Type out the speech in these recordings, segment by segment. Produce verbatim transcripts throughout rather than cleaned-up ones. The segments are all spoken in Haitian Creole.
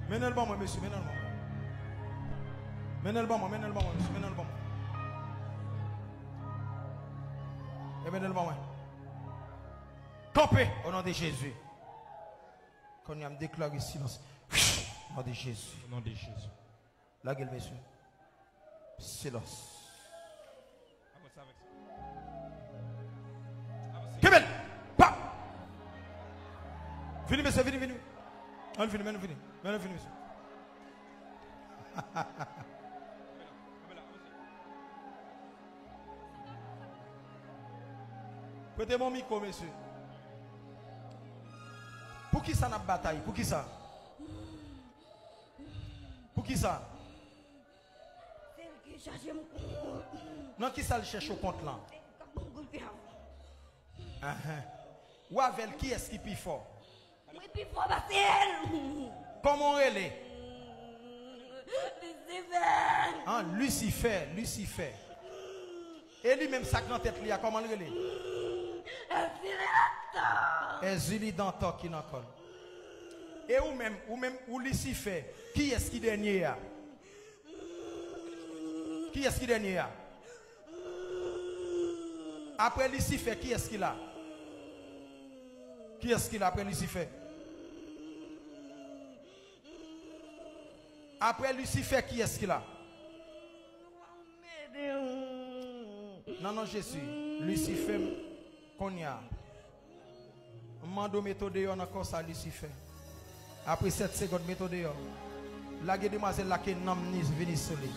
Mennen l ban mwen, mesye, mennen l ban mwen. Mennen l ban mwen, mennen l ban mwen, mesye, mennen l ban mwen. E mennen l ban mwen. Kanpe, o non de Jezi. Kounye a m deklare silans. O non de Jezi. O non de Jezi. Lage l, mesye. Silans. Kenbe l! Pa! Vini, mesye, vini, vini. Ann vini, men nou vini. Men nou vini, mesye. Prete m yon mikwo, mesye. Poukisa n ap batay? Poukisa? Poukisa? Se l ki chache m kont. Nan kisa l chèche w kont lan? Se l k ap ban m goute a. Ahan. Ou avè l, kiyès ki pi fò? Mwen pi fò pase l. Kòman w rele? Lisifè. An, Lisifè, Lisifè. E li menm sa k nan tèt li a, kòman l rele? Èzili Dantò. Èzili Dantò ki nan kò l. E ou menm, ou menm, ou Lisifè, kiyès ki dènye a? Kiyès ki dènye a? Apre Lisifè, kiyès ki la? Kiyès ki la apre Lisifè? Apre Lisifè, kiyès ki la? Nan non Jezi, Lisifè, kounye a, m mande w mete w deyò nan kò sa, Lisifè. Apre sèt segonn, mete w deyò. Lage demwazèl la, ke nanm ni vini sou li.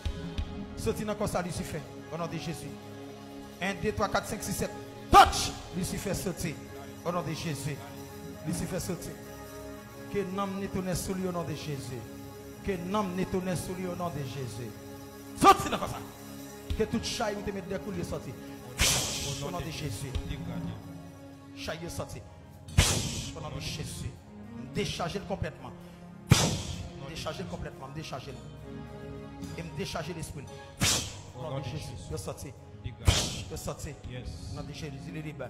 Soti nan kò sa, Lisifè, o non de Jezi. En, de, twa, kat, senk, sis, sèt. Touch! Lisifè soti, o non de Jezi. Lisifè soti. Ke nanm ni tounen sou li, o non de Jezi. Ke nanm ni tounen sou li, o non de Jezi. Soti nan kò sa. Ke tout chay ou te met dèkoul yo soti. O non de Jezi. Chay yo soti. O non de Jezi. M dechaje l konplètman. M dechaje l konplètman. M dechaje l. E m dechaje lespri l. O non de Jezi. Yo soti. Yo soti. O non de Jezi. Li lib.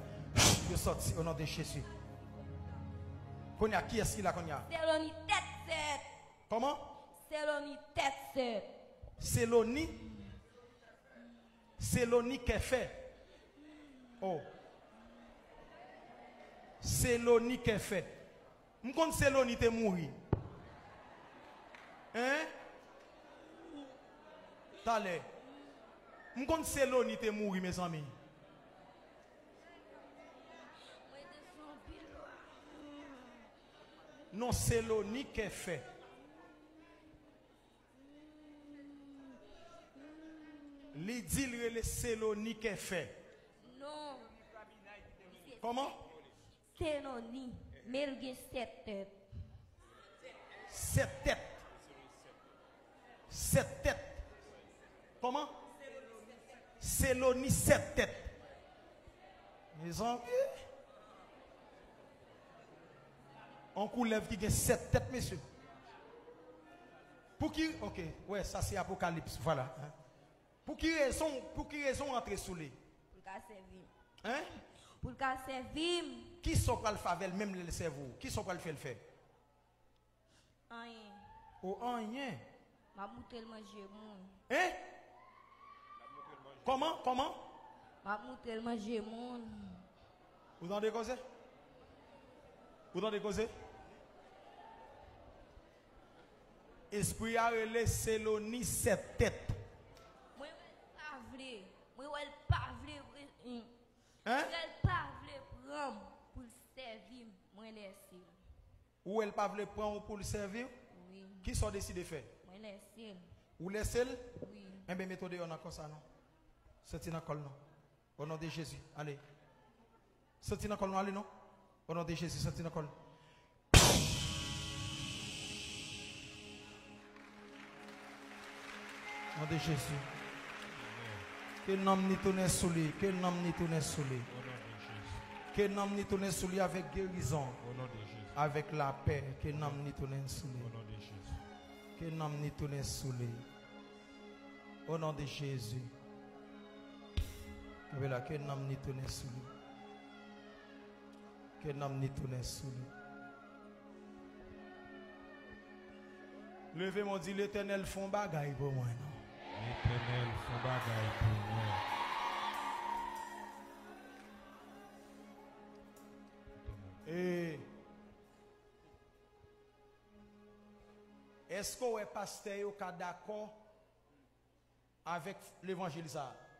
Yo soti. O non de Jezi. Kounye a, kiyès ki la kounye a? Seloni tèt sèt. Kòman? Seloni tèt sèt. Seloni? Seloni kè fè. Oh. Seloni kè fè. M konn Seloni te mouri. Hein? Talè. M konn Seloni te mouri, mezanmi. Non, Seloni kè fè. Li di l rele Seloni kè fè. Non. Kòman? Seloni, men l gen sèt tèt. Sèt tèt. Sèt tèt. Kòman? Seloni sèt tèt. Mezanmi. On koulèv ki gen sèt tèt, mesye. Pou ki, ok, wè, sa se Apokalips, vwala. Pou ki rezon, pou ki rezon w antre sou li? Pou l ka sèvi m. Hein? Pou l ka sèvi m. Kisa w pral fè avè l menm lè l sèvi w? Kisa w pral fè l fè? Anyen. O, anyen. M ap moutre l manje moun. Hein? Kòman? Kòman? M ap moutre l manje moun. Ou tande koze? Ou tande koze? Espri a rele Seloni sèt tèt. Mwen wè l pa vle. Mwen wè l pa vle. Hein? Mwen wè l pa vle pran m pou l sèvi m. Mwen lèse l. Ou wè l pa vle pran w pou l sèvi w? Wi. Kisa w deside fè? Mwen lèse l. Ou lèse l? Wi. Enben, mete w deyò nan kò sa non. Soti nan kò l non. O non de Jezi, ale. Soti nan kò l non, ale non. O non de Jezi, soti nan kò l. Non de Jezi. Ke nanm ni tounen sou li. Ke nanm ni tounen sou li. Ke nanm ni tounen sou li avèk gerizon. Avèk lapè. Ke nanm ni tounen sou li. Ke nanm ni tounen sou li. O non de Jezi. Kenbe la, ke nanm ni tounen sou li. Ke nanm ni tounen sou li. Leve men w, di, Letènèl fè yon bagay pou mwen, non. Letènèl fè yon bagay pou mwen. E èske w wè pastè yo ka dakò avèk levanjil sa a?